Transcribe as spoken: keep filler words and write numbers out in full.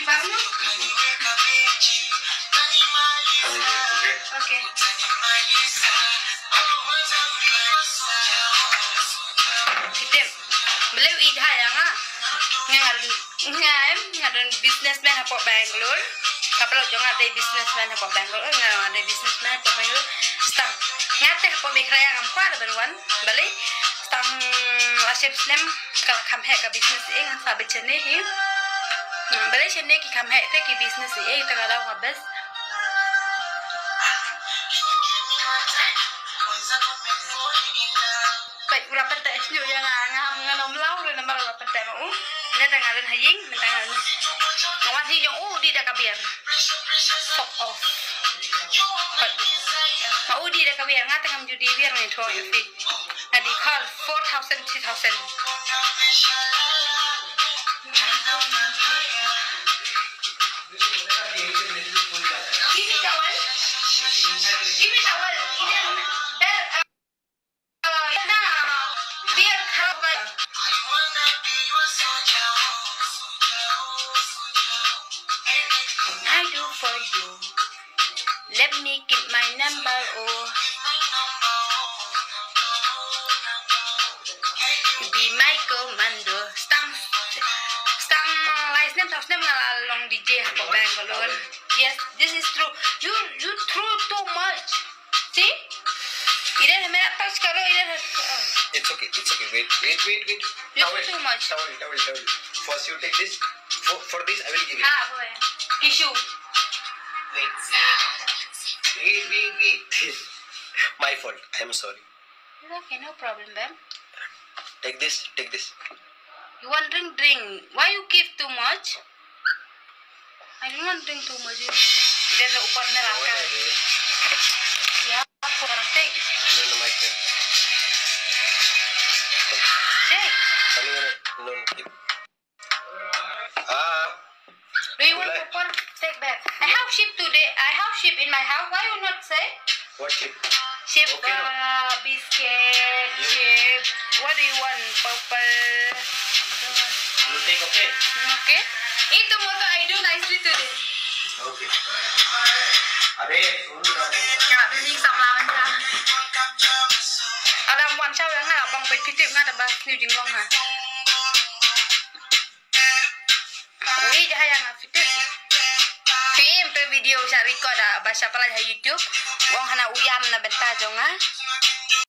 Okay. Kitim. Beliau ijai yang ah. Ngan Nga em, nga don businessman hapoh Bangalore. Ka paralok jong nga dei businessman hapoh Bangalore. Nga dei businessman hapoh Bangalore. Stang. Nga te hapoh Meghalaya ngam kwah da ban wan. Balei? Stang lashai snem ka la kham heh ka business ïa nga, sa ba chene hi. Balei chene ki kham heh te ki business ïa nga, te nga dei nga best. Peit u la pynteh shuh ïa nga, nga ngam, nga ngam law ruh namar u la pynteh ma u. Mynta nga don ha ïing, mynta nga don. Nga wan hi jong u dih da ka bier. Fuck off. Peit. Ma u dih da ka bier, nga te ngam ju dih bier, nga thoh ïa phi. Nga dih call four thousand, three thousand. Give me towel. Give me towel. Either, uh, I do for you. Let me keep my number, oh. Be my commando. Stang, stang lai snem, saw snem nga la long D J hapoh Bangalore. Yes, this is true. You, you throw too much. See? Either hamera touch karo, either. It's okay, it's okay. Wait, wait, wait, wait. You do too much. Towel, towel, towel. First you take this. For, for this, I will give it. Ha, wo hai. Tissue. Wait. Wait, wait, wait. My fault. I am sorry. It's okay, no problem, babe. Take this, take this. You want drink, drink. Why you give too much? I don't want drink too much. Ida sa upar na lakar. Yeah, for a take. No, no, my friend. Take. Kami nga, no, no, keep. Ah. Do you want upar? Take back. I have sheep today. I have sheep in my house. Why you not say? What sheep? Sheep, okay, no? Uh, biscuit, sheep. What do you want? Purple. You take, okay? Okay. Itu moto I do nicely today. Okay. Abe, suruh dah. Nga beli sama lawan ka. Ada muan shaw yang nga bang baik kecil nga ada bah new jinglong ha. Ui, jahaya nga fitip. Phi ïohi video sha record ah, ba sha pynlait ha YouTube. Wan hana u ïam na bynta jong nga.